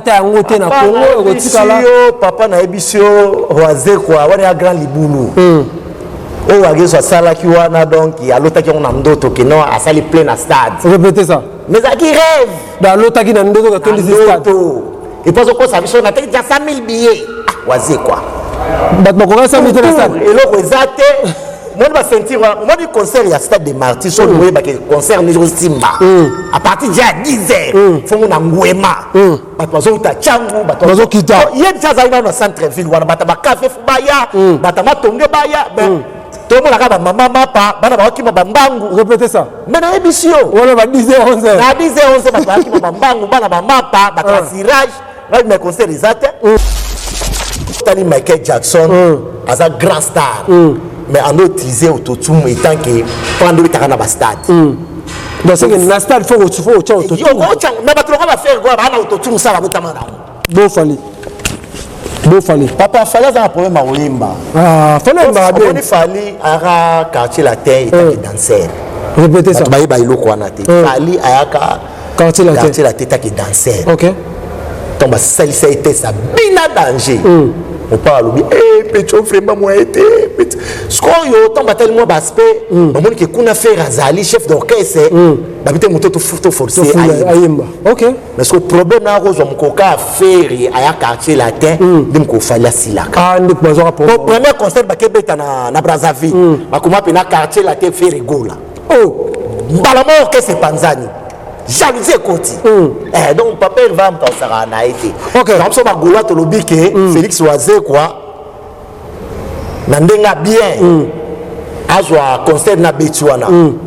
Ata yango te na Congo ekotikala. Yo papa nayebisi yo Wazekwa wana ya grand libulu. Oyo Ageso asalaki wana, donc alotaki yango na ndoto ke non, asali plein na stade. Répétez ça. Mais ezalaki rêve. Da alotaki na ndoto katondisi stade. Et puis azokosa biso nateki dia 100 000 billets. Ah, Wazekwa. Bato bakoka 100 000 te na stade. Eloko eza te. Omoni baceinture wana, omoni concert ya Stade de Martyr, so olingi oyebake concert nini osimba à partir ya 10 heures, fongo na Ngwema, bato bazouta Tshangu, bato bazokita. Ye ti azali nano na centre ville wana, bato bakafe fu baya, bato matonge baya, tomonaka bamama mapa, bana bakokima bambangu. Répétez ça. Mais nayebisi yo. Wana ba 10 heures, 11 heures. Na 10 heures, 11 heures, bato bakima bambangu, bana bamapa, bato ya cirage ngai. Mais concert eza te. Tali Michael Jackson, aza grand star, mais ando utiliser autotune étant que mpo ando betaka na bastade. Donc c'est que na stade faut otya autotune. Mais bato lokola baFerre Gola baa na autotune, osala botama nango. Bo Fally, bo Fally. Papa, Fally aza na problème ya koyemba. Ah, Fally ayembaka bien. Omoni, Fally ayaka Quartier Latin etaki danser. Répétez ça. Bato bayeba eloko wana te. Fally ayaka Quartier Latin. Quartier Latin etaki danser. Ntango basalisa ye te, sabina danger, mopa alobi: "Eh, pecho, vraiment moyen te." Sikoyo ntango batali mwa baaspect, bamoni ke kuna Ferre azali chef d'orchestre, babi te moto toforce ayemba. Ok. Mais siko problème na kozwa mokoka ya Ferre aya Quartier Latin nde moko Fally asilaka. Ah, nde bazwaka. Premier concert bakebeta na Brazzaville, bakoma mpe na Quartier Latin, Ferre Gola. Oh. Mbala moko orchestre epanzani, jalousie ekoti. Donc papa Herve, moto asakaka na ye te. Na biso bagaulois tolobi ke Félix Wazekwa na ndenge ya bien azwa concert na beti wana,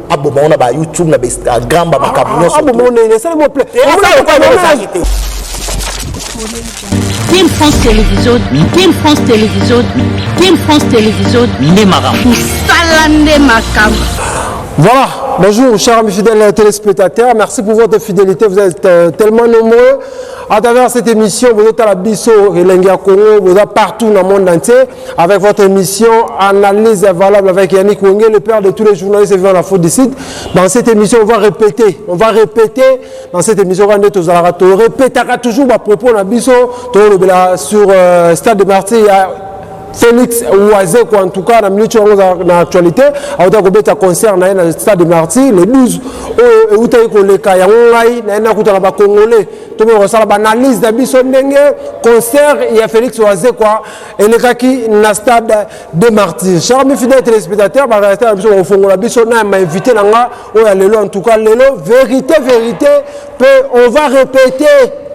aboma ngo na baYouTube, na baInstagram, bamakambo nyonso. Aboma nene, esali mo plein. Ezalaki te. Team France Télévision, Team France Télévision, Team France Télévision, nde makambo. Mosala nde makambo. Voilà, bonjour chers amis fidèles téléspectateurs, merci pour votre fidélité, vous êtes tellement nombreux à travers cette émission, vous êtes à la Bisso, Elengi Congo, vous êtes partout dans le monde entier, avec votre émission Analyse valable avec Yannick Wenge, le père de tous les journalistes vivant la faute du site. Dans cette émission, on va répéter, dans cette émission, on va répéter toujours à propos de la Bisso, sur Stade de Martyrs, il y a Félix Wazekwa, en tout cas na minute oyo na actualité, auta kobeta concert na ye na Stade de Martyr le 12 oyo eutaki koleka. Yango ngai na ye nakutana bacongolais, tomona kosala baanalyse na biso ndenge concert ya Félix Wazekwa elekaki na Stade de Martyr. Chers amis fidèles téléspectateurs, baréacteur na biso bakofongola biso na ma invité na nga oyo ya lelo. En tout cas lelo, vérité, vérité mpe on va répéter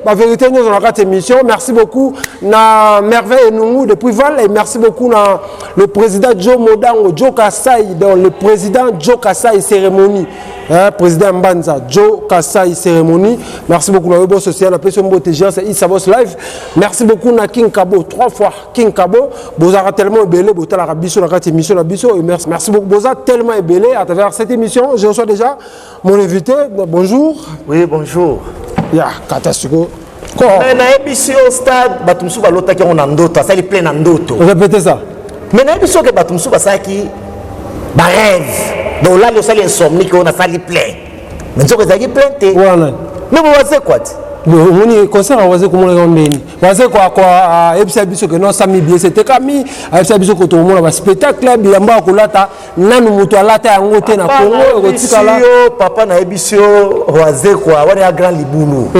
ba vérité nyonso na kati émission. Merci beaucoup na Merveille Enungu depuis Val et merci beaucoup na le président Joe Modango, Joe Kasai, donc le président Joe Kasai cérémonie, hein, président Mbanza Joe Kasai cérémonie. Merci beaucoup na Webo Social, na peso mbote c'est Issa Boss Live. Merci beaucoup na King Kabo, trois fois King Kabo. Bozara tellement ebele botalaka biso na kati émission na biso et merci, merci beaucoup, boza tellement ebele à travers cette émission. Je reçois déjà mon invité. Bonjour. Oui, bonjour. Ya kata siko. Mais nayebisi yo, stade, bato mosusu balotaki yango na ndoto, asali plein na ndoto. Répétez ça. Mais nayebisi yo ke bato mosusu basalaki barêve, donc olali, osali insomnie ke oyo nasali plein, mais nzoko ezalaki plein te. Wana. Mais boWazekwa te. Omoni concert awaze komonaka ndeni waze ayebisa biso ke non, sami billets etekami, ayebisa biso ko tokomona baspectacle, bilamba ya kolata nanu moto alata yango te na Congo ekotikala. Yo papa nayebisi yo, Wazekwa wana ya grand libulu.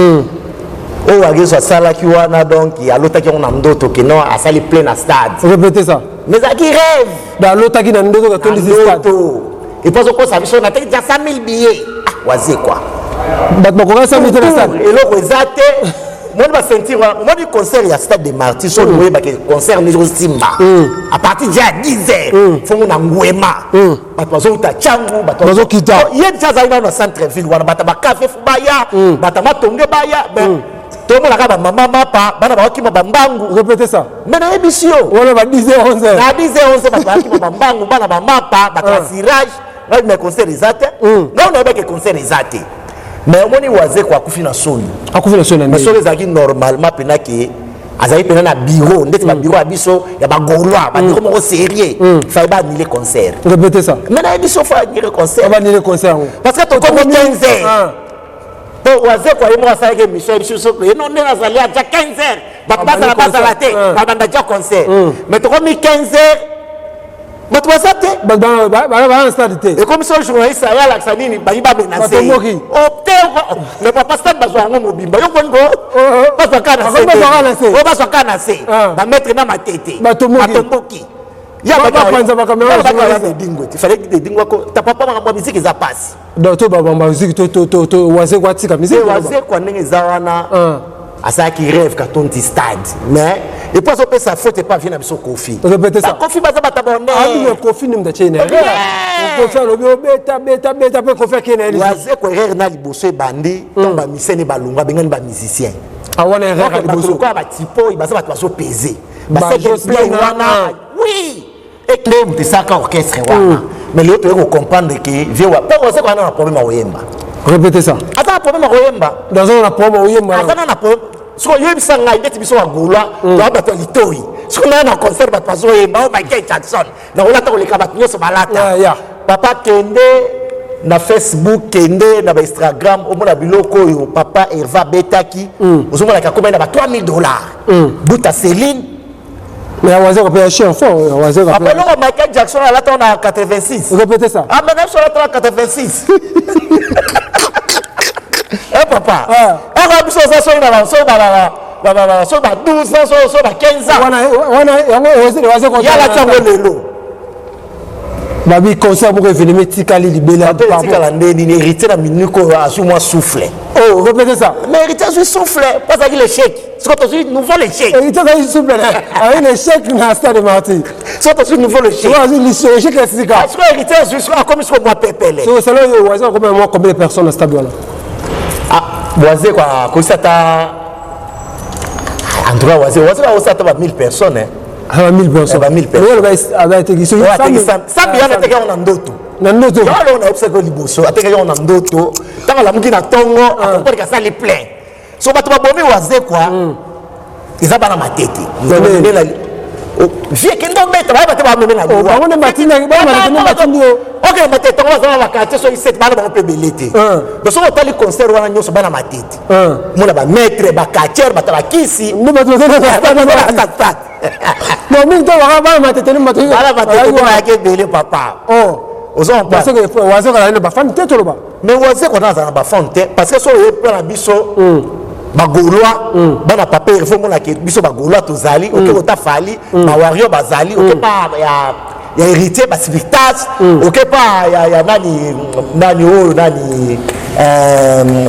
Oyo Ageso asalaki wana, donc alotaki yango na ndoto ke non, asali plein na stade. Répétez ça. Mais ezalaki rêve. Da alotaki na ndoto katondisi stade. Ndoto. Et puis azokosa biso nateki dia 100 000 billets. Ah, Wazekwa. Bato bakoka 100 000 te na stade. Eloko eza te. Omoni baceinture wana, omoni concert ya Stade de Martyr, so olingi oyebake concert nini osimba à partir ya 10 heures, fongo na Ngwema, bato bazouta Tshangu, bato bazokita. Ye ti azali nano na centre ville wana, bato bakafe fu baya, bato matonge baya, tomonaka bamama mapa, bana bakokima bambangu. Répétez ça. Mais nayebisi yo. Wana ba 10 heures, 11 heures. Na 10 heures, 11 bato bakima bambangu, bana bamapa, bato ya cirage ngai. Mais concert eza te. Ngai nayebake concert eza te, mais omoni Wazekwa akufi na soni. Akufi na soni na Mais ndenge? Soki ezalaki normalement mpena ke azalaki mpena na bureau ndeti babureau ya biso ya bagaulois, babureau moko sérieux, fallait baannuler concert. Répétez ça. Mais nayebi so, faut annuler concert. Baannuler concert yango. Parce que tokomi 15 heures. Ah. Po Wazekwa ye moko asalaki émission ya biso soko ye no ndenge azali aja 15 heures, bato bazala bazala te, babanda ja concert, mais tokomi 15 heures, bato baza te. Baza na stade te. Ekomi so journaliste aye alakisa nini, bayi bamenace Batomboki. Te, mais papa, stade bazwa yango mobimba, yo koni ko bazwa kaka na se. Bazwa kaka na se. Oyo bazwa kaka na se. Bamaître na matete. Batomboki. Batomboki. Bapanza bacaméra journaliste. Dedingo te, fallait dedingo ako ta papa. Makambo ya musique eza pasi. Donc to babamba musique, to Wazekwa atika musique. Wazekwa ndenge eza wana, asalaki rêve katonti stade, mais et puis azopesa faute epa vie na biso Kofi. Répétez ça. Kofi baza bato Abime. Bonheur. Kofi nde moto atie na erreur. Kofi alobi obeta beta beta, mpe Kofi akei na ye lisusu. Wazekwa, erreur na liboso ebandi ntango bamisene balongwa, bengani bamusicien. Awana erreur ya bato liboso. Lokola batipoi baza bato bazopese. Ba baseke Jos play Bana, wana. Oui, nde moto esaka orchestre wana, mais lelo toyei kocomprendre ke vie wa mpo Wazekwa wana na problème ya koyemba. Répétez ça. Aza na problème ya koyemba. Dans na problème oyemba. Aza na problème. Soki oyebisa ngai ndeti biso bagaulois, toya bato ya litoi, soki naya na concert, bato bazoyemba oyo Michael Jackson, nakolata koleka bato nyonso balata. Papa, kende na Facebook, kende na bainstagram, omona biloko oyo papa Herve abetaki, ozomonaka akomai na ba 3000 $, buta Céline. Mais Wazekwa mpe ya chien fort, Wazekwa. Papa, eloko Michael Jackson alata na 86. Répétez ça. Ah, mais na biso alata na 86. Eh papa, aka biso oza soki na soki ba soki ba 12 ans, soki ba 15 ans. Wana wana yango Wazekwa. Yala ti yango lelo. Babi concert moko evenema etikali libela. Bato etikala nde nini? Héritier na minute oyo azwi mwa souffle. Oh, répétez ça. Mais héritier azwi souffle po azalaki l'échec. Sikoyo tozwi nouveau l'échec. Héritier azali souffle, azali l'échec na stade de Martyr. Sikoyo tozwi nouveau l'échec. Azwi l'échec ya sika. Sikoyo héritier azwi, sikoyo akomi sikoyo mwa pepele. So salo oyo Wazekwa akomi mwa combien de personnes na stade wana? Ah, Wazekwa akosi ata, en tout cas Wazekwa akosi ata ba 1000 personnes, hein. Ah, 1000 personnes. Ba 1000 personnes. Abateki soki sambi wana, ateki yango na ndoto. Na ndoto. Yango nayebisaki yo liboso, atekaki yango na ndoto. Ntango alamuki na ntongo, akomporeka asali plein. So bato babomi Wazekwa eza bana matete. Vie kende obeta, bayeba te, bameme na bango nde batindi, bana matete nde batindi yo. Ok, matete ntango baza na baquartier soki 7, bana bango mpe ebele te. Donc soki otali concert wana nyonso, bana matete, mona bamaître, baquartier, bato bakisi. Nde bato baza stade. Bon, mingi to baka bana matete nde bato. Bana matete bayaki ebele, papa. Ozo comprendre? Wazekwa azali na bafani te, toloba. Mais Wazekwa na azala na bafani te, parce que so oye mpe na biso bagaulois, bana papa Herve, omonake biso bagaulois tozali oke kota Fally, bawario bazali oke pa ya héritier, basivictas oke pa ya nani nani oyo nani,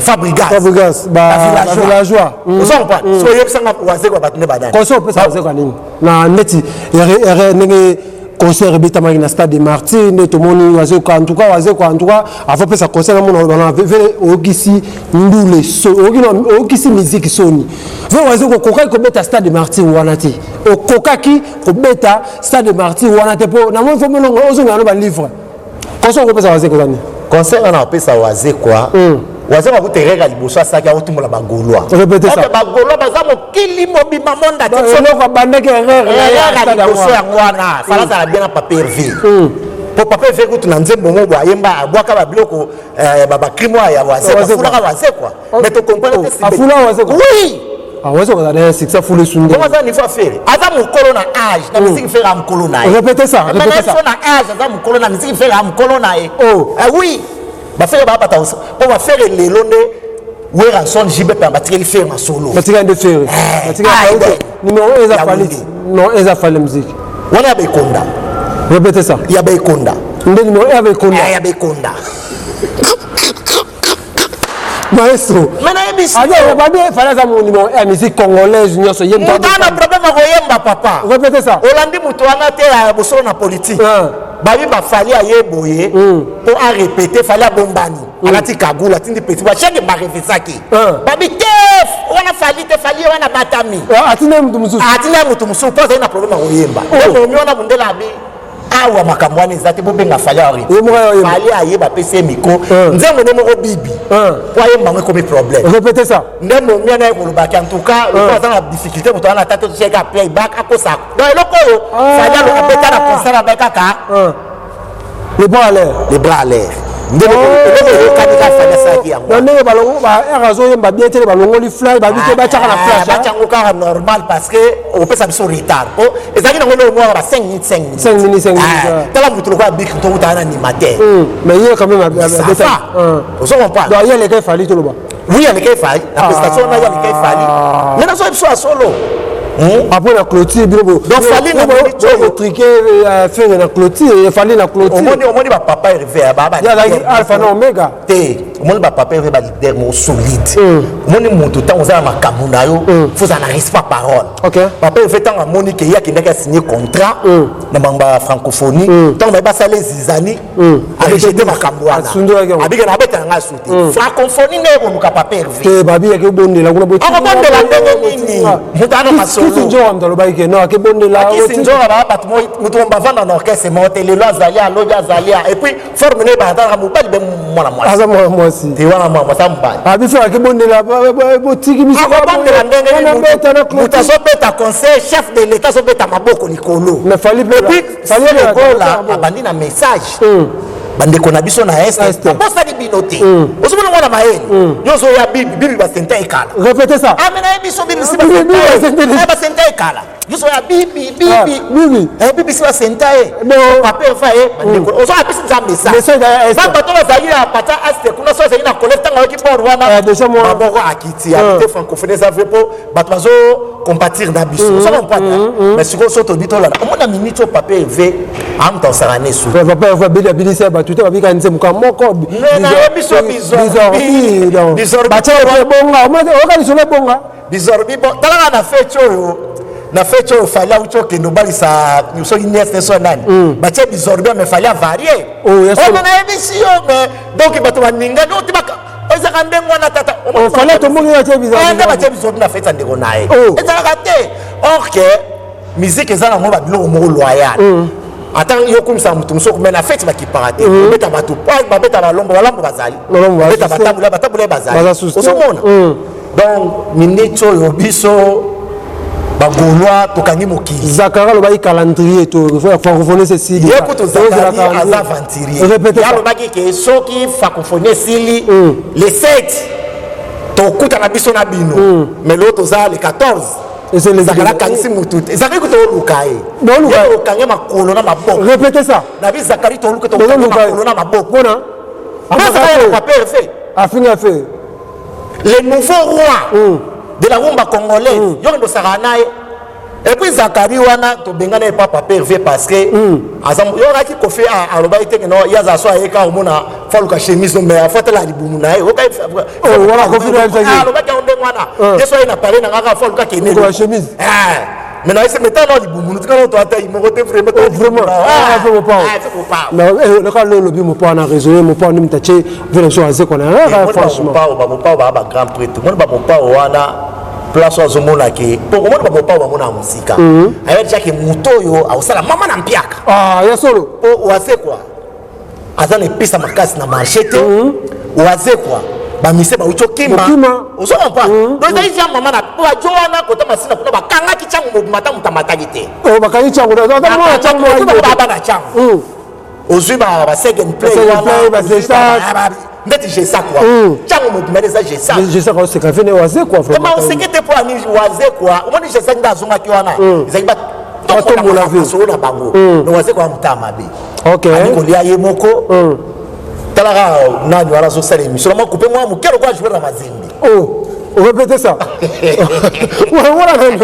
Fabregas. Fabregas, bavillageois. Ozo comprendre? So oyebisanga Wazekwa bato nde badani. Conseil opesa Wazekwa nini na neti ndenge concert ebetamaki na stade de Martyr, nde tomoni Wazekwa? En tout cas Wazekwa, en tout cas avant pesa concert, namona vele oyokisi ndule, oyokisi musique soni. Ve Wazekwa, okokaki kobeta stade de Martyr wana te, okokaki kobeta stade de Martyr wana te, mpo namoni fo molongo ozonga no balivre. Conseil okopesa Wazekwa eza nini? Conseil wana apesa Wazekwa, Wazekwa akuta erreur ya liboso asalaki, akotumbola bagaulois. Répétez ça. Bagaulois baza mokili mobimba, monde. Eloko abandaki erreur. Erreur ya liboso yango wana. Fala azala bien na papa Herve, po papa Herve kutu na nzembo ngo bo ayemba, abwaka babiloko, bacrime oyo ya Wazekwa, afulaka Wazekwa, mais tocomprendre te. Afula Wazekwa? Oui. Wazekwa azala na succès, afula esunde. Bongo aza niveau afere, aza mokolo na age, na musique Ferre ya mokolo na ye. Répétez ça, répétez ça. Na age aza mokolo, na musique Ferre ya mokolo na ye. Oui, bafere babata mpo bafere lelo nde Werrason, JB mpe batikeli Ferre masolo. Batikali nde Ferre numéro 1 eza Fally, non, eza Fally musique. Wana ya bekonda. Répétez ça. Ya bekonda. Nde numéro 1 ya bekonda. Ya bekonda. Maestro. Me nayebisi. Babi Fally aza numéro 1 ya musique congolaise nyonso ye. Moto ana problème ya koyemba, papa. Répétez ça. Olandi moto wana te ya bosolo na politique, babi bafali aye boye mpo arépété, Fally abombani, alati kagulu, atindi petit bacheke, barefesaki. Babi te, wana Fally te, Fally wana batami. Atindi moto mosusu. Atindi moto mosusu mpo azali na problème ya koyemba. Omi wana mondele abi awa makambo wana eza te, bobenga Fally. Fally aye, bapesi ye micro, nzembo nde moko bibi po ayemba yango ekomi problème. Répétez ça. Nde momia na ye kolobaki, en tout cas loko aza na difficulté, moto wana ata te, totiaka playback, akosa. Donc eloko oyo Fally abeta na concert abai kaka Les bras à l'air. Les bras à l'air. Nde oyokani kaka Fally asalaki yango. Na ndenge balongo ba r azoyemba bien te, balongoli flash, babi te, batiaka na flash. Batiango kaka normal parce que opesa biso retard po ezalaki nango eloko moko ba 5 minutes, 5 minutes. 5 minutes, 5 minutes. Tala motu lokola Bik, tokutaka na animateur. Mais ye quand même ça va, ozo comprendre? Donc ye aleka Fally, toloba. Oui, aleka Fally na prestation wana, ye aleka Fally, mais nazoyebi biso ya solo. Après na clôture, bino Donc, Fally na minute oyo- botriquer Ferre na clôture, Fally na clôture. Omoni bapapa Herve ye azalaki alpha na omega. Te, omoni bapapa Herve, baleader moko solide. Omoni motu, ntango oza na makambo na yo, faut ozala na respect parole. Papa Herve, ntango amoni ke ye akendaki asigner contrat na bango ya francophonie, ntango baye basala ezizani, arejeter makambo wana. Asundolaki yango. Abike na abeta yanga asu te, francophonie nde ekoluka papa Herve. Te, babi akebondela kuna. Akobondela ndenge nini? Moto ana masolo. Kisi Nzoka, moto alobaki ke non, akebondela. Akisi Nzoka, baa bato moto bavanda na orchestre moko te. Lelo azali, alobi azali, et puis forme ne bazalaka mobali be mwana mwasi. Aza mwana mwasi. Te, wana mwana mwasi, mobali. Abi so akebondela, botiki biso. Akobondela ndenge nini? Beta na Moto clôture. Azobeta conseil, chef de l'État azobeta maboko likolo. Mais Fally mpe Et puis Fally mpe Gola abandi na message: bandeko na biso na Est, Est. abosani bino te. Ozomona mwana mayele nyonso oya bibi bibi, basenta ekala. Répétez ça. Ame nayebi biso bibi si. Bibi, bibi, basenta. Basenta ekala nyonso oya bibi. Ah, Bibi. Bibi. Bibi si basenta ye. Bon. Papa efa ye, bandeko ozo apesi Nzambe message. Message ya Est. Ba bato bazali ya pata aste kuna, so azali na colère, ntango ayoki bor wana, Ah, déjà maboko akiti akite. Francophonie eza vrai mpo bato bazo compatir na biso, ozo comprendre? Mais sikoyo so tobi tolanda, omona minute oyo papa Herve amuta osaka ne su. Papa Herve abeli, abilisi bato te, babika nzembo ka moko. Mais nayebi so bizorbi. Bizorbi. Batia ebonga, oyoka lisolo ebonga. Bizorbi. Bon, talaka na fête oyo, na fête oyo Fally auti okende obalisa soki nièce ne so nani, batie bizorbi, mais Fally avarie. Oh, ya solo. Oyo nayebisi yo, mais donc bato baningani oti ezalaka ndenge wana, tata. Oh, Fally tomoni atie bizorbi. Nde batie bizorbi na fête ya ndeko na ye. Oh. Ezalaka te. Or que musique eza nango babiloko moko loyal. Ata yo okumisaka motu mosusu, mais na fête bakipaka te. Obeta bato, babeta balombo, balambo bazali. Balombo beta baza. Batabula, batabula bazali. Baza susu te. Ozomona? Donc minute oyo, biso bagaulois tokangi mokili. Zakari alobaki calendrier to francophonie sesili. Ye kutu Zakari aza aventurier. Répétez Ye ça. Alobaki ke soki francophonie esili le 7, tokutana biso na bino. Mais lelo toza le 14. Zakari akangisi mutu te. Zakari kutu oluka ye. Booluka ye. Ye okange makolo na maboko. Répétez ça. Na bi Zakari toluka, tokange Bozoluka ye. makolo na maboko. Mpona Zakari ya papa Herve. Afinga fe. Le nouveau roi de la rumba congolaise, yo kende osaka na ye. Et puis Zakari wana tobengana ye pa papa Herve parce que aza yo okaki Kofi alobaki te ke no ye azala so ayeka omona fo aluka chemise no, mais afo atala libumu na ye. Oh, wana Kofi na yebisaki. Alobaki yango ndenge wana, ye so aye na pale na ngaka fo aluka kene. Luka chemise. Mais na ese metana libumu tika no to ata moko te, vraiment. Oh, vraiment. Ah, fe mopao. Naka lelo olobi mopao na raisonné, mopao nde moto atie ve na biso azeko na franchement. Bamopao baa bagrand prêtre. Omoni bamopao wana, place oyo azomona ke po omoni bamopao bamona mosika, ayebi tiake moto oyo akosala mama na mpiaka. Ah, ya solo. Po Wazekwa aza na epesa makasi na marché te. Wazekwa bamise bauti okima. Okima. Ozo comprendre? Donc ezali ja mama na po bajo wana kota masina kuna, bakangaki ntango mobima, ata moto amataki te. Oh, bakangi ntango, ata mwana ntango. Baba na ntango ozwi ba second play. Second play, ba Gesac. Ndeti Gesac wa ntango mobima eza Gesac. Gesac oseka fe ne Wazekwa. Vraiment oseke te mpo ani Wazekwa. Omoni Gesac nde azongaki wana, ezalaki Batombola vie. batombola na bango, mais Wazekwa motama mabe. Ali kolia ye moko. Talaka nani wana azosala émission na makupe mwa moke lokola joueur na Mazembe. Oh, répétez ça. Voilà nani.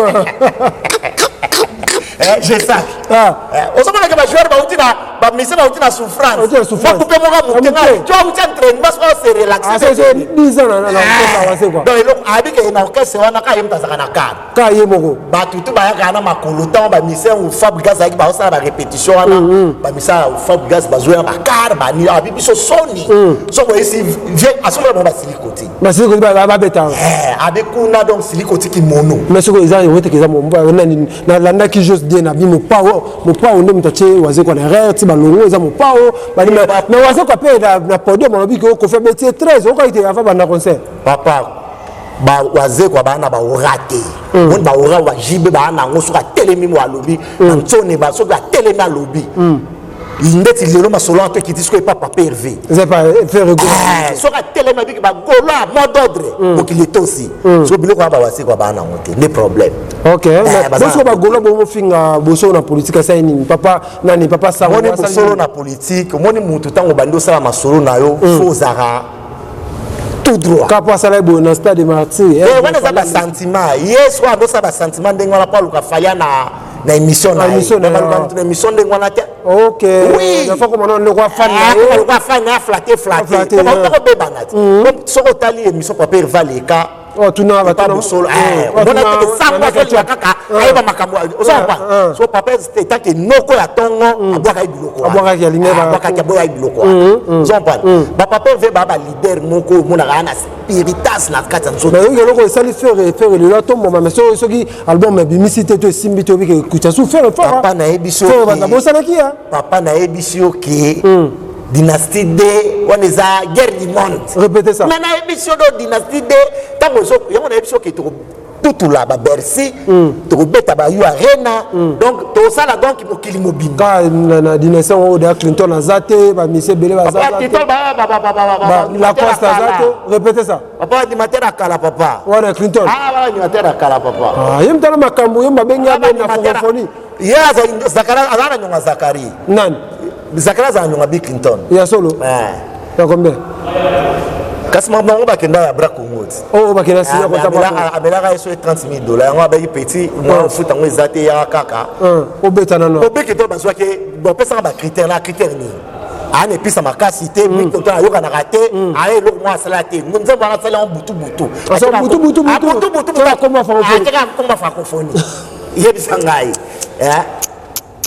Gesac. Ah. Ozomonaka bajoueur bauti na bamise, bauti na souffrance. Bauti na souffrance. Makupe moko moke. Moke. Tu auti entraînement, soki ose relaxe. Ah, c'est 10 ans na orchestre Wazekwa. Donc eloko ayebi ke na orchestre wana kaka ye moto azalaka na cadre. Ka ye moko. Bato tu bayaka na makolo. Ntango bamisien Fabregas azalaki, baosala barépétition wana, bamisien Fabregas bazoya bakar bani abi biso soni so boyesi vie asomona bango basiliko te. Basili ko babeta. Abe kuna, donc siliko ti kimono. Mais soki eza yango teke eza nani nalandaki Jos Die na bi mopao, mopao nde moto atie Wazekwa na erreur ti balongo, eza mopao. Mais Wazekwa mpe na podium alobi ke okofi abeti ye 13, okaki te avant banda concert. Papa, Wazekwa baa na baora te. Moni baora wa jibe baa nango, soki atelemi mo alobi na ntsone, soki atelemi alobi. Ndeti lelo masolo wana to ekiti sikoyo epa papa Hervé. Eza pa Ferre Gola. Eh, soki atelemi abiki bagolo mot d'ordre, mokili etosi. Soki biloko wana bawasekwa baa nango te, nde problème. Ok, boso bagolo bomofinga bosolo na politique, asali nini? Papa nani? Papa Sango. Omoni bosolo na politique, omoni mutu ntango obandi osala masolo na yo, fo ozala tout droit. Kapo asala boye na stade Martyr. Wana eza basentiment. Ye soki andosala basentiment ndenge wana mpo aluka Fally na émission na ye, baluka mutu na émission ndenge wana te. Ok. Oui. Nafa komona ndeko afani na ye. Lokwa afani na ye, aflatter flatter, kobebana te. Soki otali émission papa Hervé aleka, tuna pa bosolo, omona teke sango azolinga kaka ayeba makambo ozompa. So papa etake noko ya ntongo abwakaki biloko, abwakaki, aboyaki biloko wana, ozompa. Bapapa Hervé baa baleader moko omonaka na spiritas na kati ya nzoto. Nayoki eloko esali Ferre, Ferre lelo atomboma, mais soki album ebimisi te to esimbi te, obiki ekuta su Ferre. Papa, nayebi so. Baza bosalaki ya. Papa, nayebi yo ke Dynastie D wana eza guerre du monde. Répétez ça. Mais nayebi so do Dynastie D ntango yango, nayebi so ke tokotutula baBercy, tokobeta ba U Arena, donc tosala donc mokili mobimba. Ka na dynastie yango oyo, Clinton aza te, bamisi ebele baza. Lacoste aza te. Répétez ça. Papa, animateur akala, papa. Wana Clinton. Ah, animateur akala, papa. Ye mutala makambo ye babengi abe na francophonie. Ye aza na nyonga Zakari. Nani? Zakari aza na nyonga Bill Clinton. Ya solo? Ya combien? Kasi makambo yango bakenda ya bra Congo ti. Oyo bakenda sinya. Amelaka ye so 30 000 $, yango abaki petit mwa ofuta yango eza te, yaka kaka. Obeta nano. Obeki to bazwaki, bapesaka bacritère na critère nini? Aya na episa makasi te, to ayokanaka te, aya eloko moko asala te, nzembo wana asali yango butu butu. Butu butu. Butu butu, akoma francophonie. Yebisa ngai,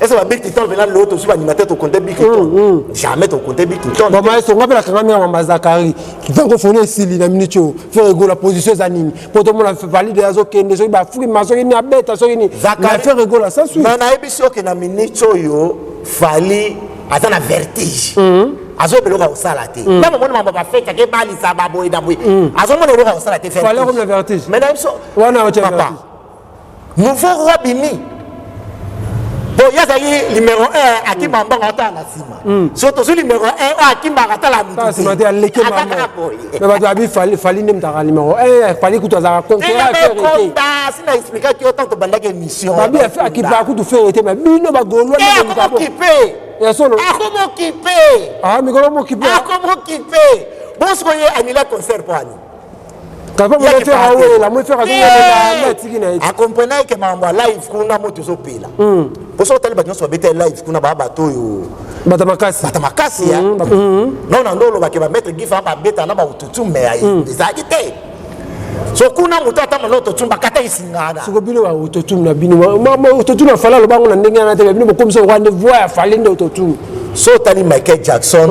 est-ce que Bill Clinton mpena lelo tozwi baanimateur, tokonte Bill Clinton? Jamais tokonte Bill Clinton. Bon, maestro, nga mpe nakangami na mama Zakari. Francophonie esili na minute oyo. Ferre Gola, position eza nini? Po tomona valide azokende, soki bafrima, soki nini, abeta soki nini, Ferre Gola sans suite. Mais nayebi soki na minute oyo Fally aza na vertige, azoyeba eloko ya kosala te. Ntango omoni mambo bafete ake ebalisa baboye na boye, azomona eloko ya kosala te. Fally akomi na vertige. Mais nayebi so wana papa, nouveau roi bimi. Bon, ye azalaki numéro 1, akima mbango, atala na nsima. So tozwi numéro 1 oyo akimbaka, atala mutu te, aleki. Mais bato babi Fally nde mutaka numéro 1, Fally kutu azalaka concurrent. Sina expliquaki yo tant tobandaki émission. Babi akipaka kutu Ferre te, mais bino bagaulois. Akomokipe. Ya solo? Akomokipe. Ah, mikolo mokipe. Akomokipe. Bon, sikoyo ye annule concert po ani? Kaka mo Ferre awela, mo Ferre azowela, atiki na ye. Akomprenaki ke makambo ya live kuna, moto ezopela. Poso otali bato nyonso babeta live kuna, baa bato oyo. Bato makasi. Bato makasi ya non na ndo olobake bamaître Gifa babeta na baututu, me ezalaki te. So kuna moto ata mana autotune, bakata esingana. Siko bino baautotune na bino, autotune afali alobango na ndenge wana te. Bino bokomisa lokwa nde voix ya Fally nde autotune. So otali Michael Jackson,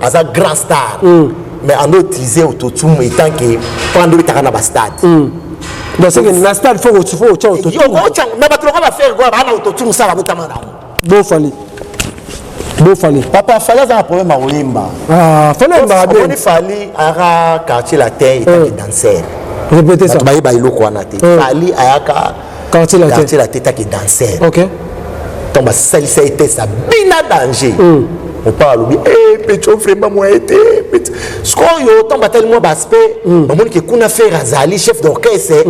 aza grand star, mais ando utiliser autotune etant que mpo ando betaka na bastade. Donc c'est que na stade faut otya autotune. Mais bato lokola baFerre Gola baa na autotune, osala botama nango. Bo Fally, bo Fally. Papa, Fally aza na problème ya koyemba. Fally ayembaka bien. Omoni, Fally ayaka Quartier Latin etake danseur. Répétez ça. Bato bayeba eloko wana te. Fally ayaka Quartier Latin. Quartier Latin etake danseur. Ntango basalisa ye test, abina danger. Mopa alobi: "Eh, petit, vraiment moyen te, petit." Sikoyo ntango batali mwa baaspect, bamoni ke kuna Ferre azali chef d'orchestre,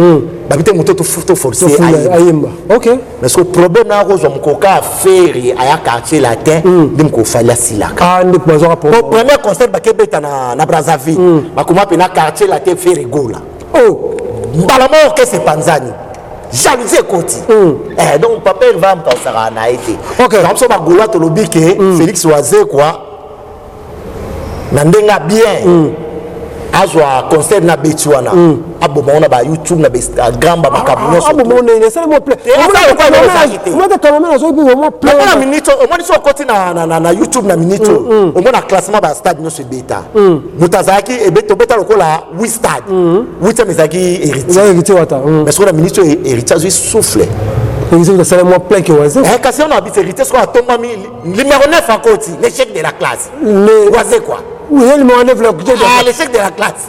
babi te moto toforce ayemba. Ok. Mais siko problème na kozwa mokoka ya Ferre aya Quartier Latin nde moko Fally asilaka. Ah, nde bazwaka. Po premier concert bakebeta na Brazzaville, bakoma mpe na Quartier Latin Ferre Gola. Oh. Mbala moko orchestre epanzani, jalousie ekoti. Donc papa Hervé moto asakaka na ye te. Na biso bagaulois tolobi ke Félix Wazekwa na ndenge ya bien azwa concert na beti wana, aboma ngo na ba YouTube, na bainstagram, bamakambo nyonso. Aboma ngo esali mo plein. Cameraman azoki mpe vraiment plein. Na minute omoni so okoti na YouTube na minute oyo, omona classement bastade nyonso ebeta. Moto azalaki obeta lokola 8 stade, 8e ezalaki Héritier. Héritier Wata. Mais soki na minute oyo Héritier azwi souffle. Héritier asala mwa plein ke Waze. Kasi wana abiti Héritier soki atombami numéro 9, akoti l'échec de la classe. Waze quoi? Oui, numéro 9. Ah, l'échec de la classe.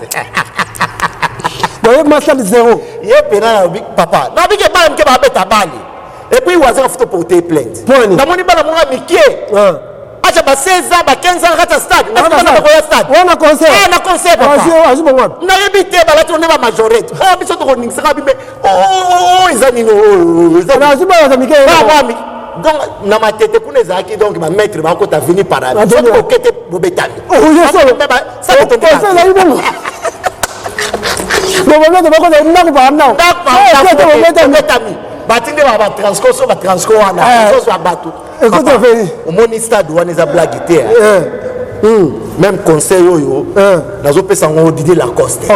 Donc masal zéro. Ye pena nalobi, papa, nabiki bana mike babeta bale, et puis Waze afuta porter plainte. Poni? Namoni bana monga mike. Acha ba 16 ans, ba 15 ans na kati ya stade. Bakoya stade. Wana concert. Eh, na concert papa. Azwi bango wapi? Nayebi te, balati nde ba majorette. Oh, biso tokoningisaka bibe. Oh, eza nini? Oh, eza nini? Azwi bana mike. Bawami. Donc na Matete kuna ezalaki, donc bamaître bakota veni parade. Soki bokete, bobetami. Oyo solo. Concert ezali bongo. Bon, bamaître bakota ndako par ndako. Bobetami. Batindi ba batransco, so batransco wana ozozwa bato. Écoute, Feli. Omoni stade wana eza blague te. Même conseil oyo nazopesa yango Didier Lacoste.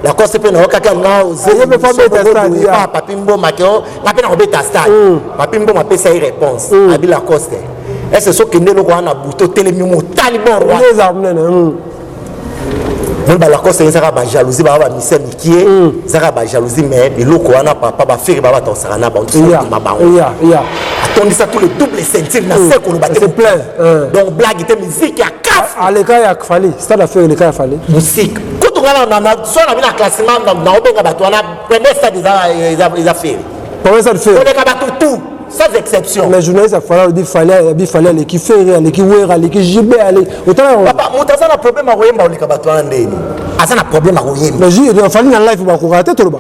Lacoste mpe nayokaki nga. Ye mpe fa beta stade, ya. Papi Mboma ke nga mpe nakobeta stade. Papi Mboma apesa ye réponse, abi Lacoste ese sokende eloko wana na buto, otelemi, motali bor wana. Nde ezala monene. Moni balacoste ezaka bajalousie, baa bamisia mikie, ezaka bajalousie, mais biloko wana papa bafere baa batosaka na bango tosima bango. Atondisa tous les double ceinture na se koloba te. C'est plein. Donc blague te, musique ya kaf. Aleka ya Fally, stade affaire eleka ya Fally. Musique kutu nga so na bino classement, naobenga bato wana, premier stade eza Ferre. Premier stade Ferre. Koleka bato tout sans exception. Mais journaliste afala odi Fally, abi Fally aleki Ferre, aleki Wera, aleki JB, aleki otala yango. Papa, moto aza na problème ya koyemba oleka bato wana ndeni aza na problème ya koyemba? Mais Fally na live bakokaka te, toloba.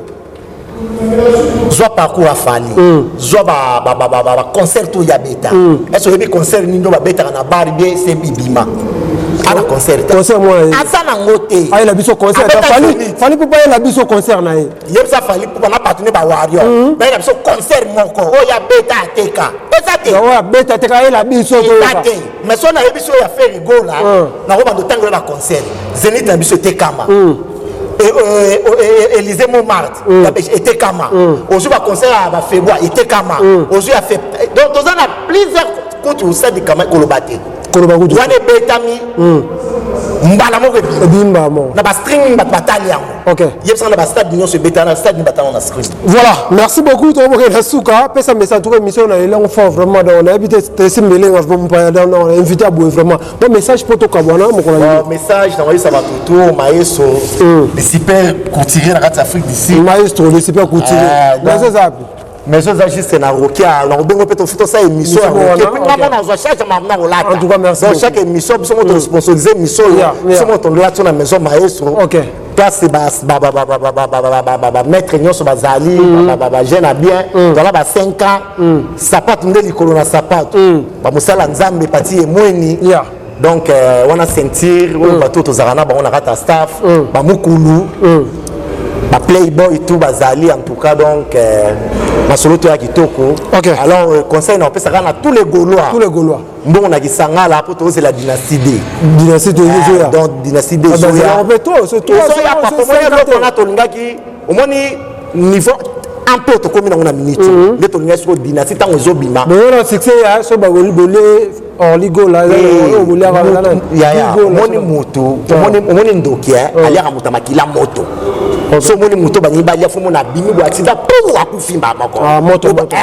Zwa parcours ya Fally, zwa baconcert oyo ya beta. Ese oyebi concert nini oyo babetaka na bar bien se bibima ana concert te? Concert mwana ye. Aza nango te. Ayela biso concert. Abeta Fally. Zénith. Fally mpo ayela biso concert na ye. Yebisa Fally mpo na bato ne bawario bayela biso concert moko oyo abeta ateka, eza te. Oyo abeta te, ayela biso. Eza toyoka. Te, mais so nayebi so ya Ferre Gola, nakobanda otangela baconcert. Zénith na biso etekama, Élysée Montmartre etekama, ozwi baconcert ya bafebroir etekama, ozwi ya donc toza na plusieurs kutu osadikama koloba te. Koloba kutu. Wana ebetami mbala moko ebima. Ebimba moko. Na bastreaming bato batali yango. Yebisanga na bastade nyonso ebetana, na stade batango na stream. Voilà, merci beaucoup. Tokomoke na suka, pesa message. En tout cas, émission na elango fort vraiment. Donc nayebi te tesi mbelenga vraiment mpaya, donc invité ya boye vraiment. Bon message mpo tokabwana mokolo na Bon, message nakoyebisa bato to maestro, le super couturier na kati ya Afrique d'ici. Maestro le super couturier. Donc- Maison eza wapi? Maison eza juste na Rokia. Nakobengo mpe tofi tosala émission ya Émission Rokia. wana, Mpe nga mona nazwa charge ya na kolata. En tout cas, merci Donc beaucoup. chaque émission, biso mo tosponsorise émission oyo. Biso mo tolata so na maison maestro. Place bamaître nyonso bazali, bajeune ya bien, toala ba 5 ans, sapato nde likolo na sapato, bamosala Nzambe pati emweni. Donc wana ceinture oyo bato tozalaka na bango na kati ya staff, bamokulu, baplayboy tout bazali. En tout cas, donc masolo to ya kitoko. Alors conseil na opesaka na tous les Gaulois, Tous les Gaulois. Mbongo na Kisangala mpo tozela Dynastie D. Dynastie D ezoya. Donc Dynastie D Ah, ezoya. bazela mpe to, so to, Ezoya, so, papa. so, Omoni so, eloko wana tolingaki, omoni niveau un peu tokomi nango na minute nde tolingaki soko Dynastie ntango ezobima. Boyona succès ya so baboli bolie Orly Gola oyo boliaka. Yaya, omoni motu, omoni ndoki aliaka moto ya makila moto. So omoni moto balingi balia, fo mona abimi boye, accident pu, akufi mba moko. Ah, moto, moto.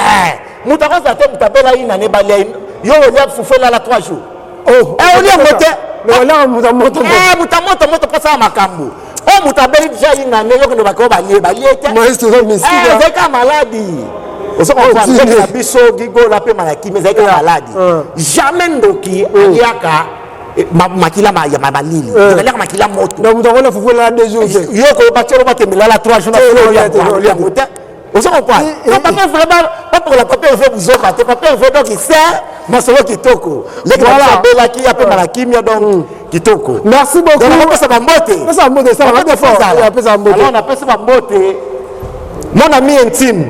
Moto akozala te, moto abela ye nane balia ye. Yo olia fufu elala 3 jours. Oh. Olia yango te. Mais oliaka moto ya moto. Moto ya moto moto mpo asala makambo oyo. Moto abeli deja ye nane, yokende bakeo balie balie te. Maestro oza mystique. Ezali kaka maladi. Ozo comprendre? Oh, na biso Gigola mpe malakimi ezali kaka maladi. Jamais ndoki aliaka makila ya malili, aliaka makila moto. Donc moto akolia fufu elala 2 jours te. Yo koyeba tielo batemelala 3 jours. Te, olia te, na olia yango te. Ozo comprendre? Donc papa vraiment papokola, papa Hervé buzoba te, papa Hervé. Donc se masolo kitoko, leki na biso abelaki apema na kimia, donc kitoko. Merci beaucoup. Donc nakopesa bambote. Pesa bambote, esala Bambote fort. ezala. Yeah, pesa bambote. Alors napesi bambote mon ami intime,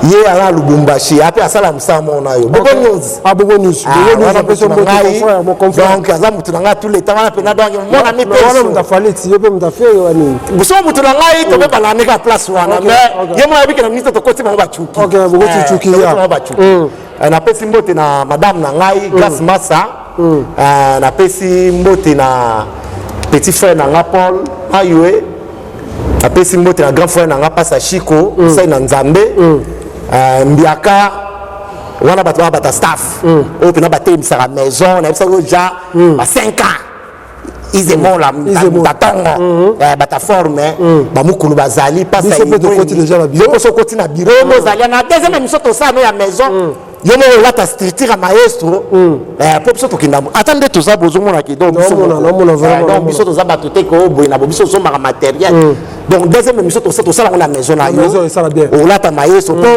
ye aza na Lubumbashi, ape asala mosala moko na yo, Bobo News. Ah, Bobo News. Ah, Bobo News wana apesi mutu na mbote. ngai. Confrère, mon confrère. Donc aza mutu na ngai tous les temps wana mpena, donc mon ami. Wana moto Mpe afali ti yo mpe moto afere wa nini? So mutu na ngai tobebana ndenge place wana. Mais ye moko ayebiki na ministre, tokoti bango bacuki. Ok, bokoti cuki, ya. Bango bacuki. Napesi mbote na madame na ngai Grace Massa. Napesi mbote na petit frère na nga Paul Ayue. Napesi mbote na grand frère na nga Pasa Chiko, mosali na Nzambe. Mbiaka wana, bato baka bata staff oyo mpena batelemisaka maison, nayebisaki oyo ja ba 5 ans izemola. Izemo. Batongo bata forme, bamokulu bazali. Biso mpe tokoti déjà na bureau. Biso okoti na bureau, mo ozali na deuxième émission tosala no ya maison. Yo moko olata structure ya maestro, po biso tokenda ata nde toza, bozomonaki. Donc biso Naomona, moko. naomona vraiment, Donc naomona. biso toza bato te ko boye na bo, biso osombaka matériel. Donc deuxième émission tosala yango na maison na Na maison, yo. esala bien. Olata maestro mpo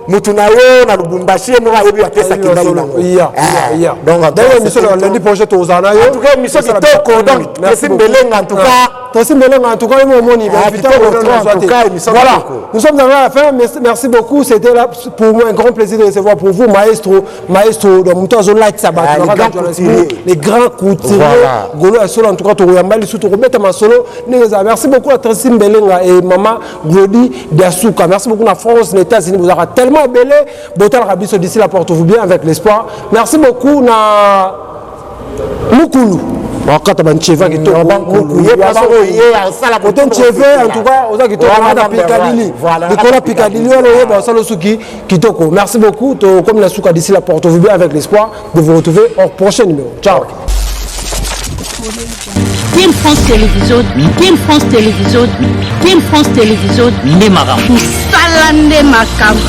mutu na yo na Lubumbashi, ye moko ayebi, apesaki ngai nango. Iya. Iya. Donc en tout cas, D'ailleurs, émission c'était lundi prochain tozala na yo. En tout cas, émission kitoko. Donc, Merci Tracy beaucoup. Mbelenga, en tout cas. Tracy Mbelenga, en tout cas, yo omoni. Ah, kitoko trop, en tout cas, émission Voilà. kitoko. Nous sommes arrivés à la fin. Merci, merci beaucoup. C'était là pour moi un grand plaisir de recevoir pour vous Maestro, Maestro, donc mutu azolatisa bato Ah, les na kati ya grands Johannesburg, couturiers. les grands couturiers. Voilà. Golo ya solo, en tout cas, tokoyamba lisusu, tokobeta masolo ndenge ezala. Merci beaucoup à Tracy Mbelenga et Mama Glody Diasuka. Merci beaucoup na France, na États-Unis, bozalaka tellement ebele, botalaka biso. D'ici là, porte-vous bien avec l'espoir. Merci beaucoup na Mukulu bakata bancheva kitoko. Bankulu. Ye place oyo ye asala. Kote ncheve, en tout cas oza kitoko. Voilà, na kata Picadilly. Voilà, likolo ya Picadilly wana, oyeba osala osuki kitoko. Merci beaucoup. Tokomi na suka. D'ici là, porte-vous bien avec l'espoir de vous retrouver au prochain numéro. Ciao. Team France Télévision, Team France Télévision, Team France Télévision, Nde makambo. Mosala nde makambo.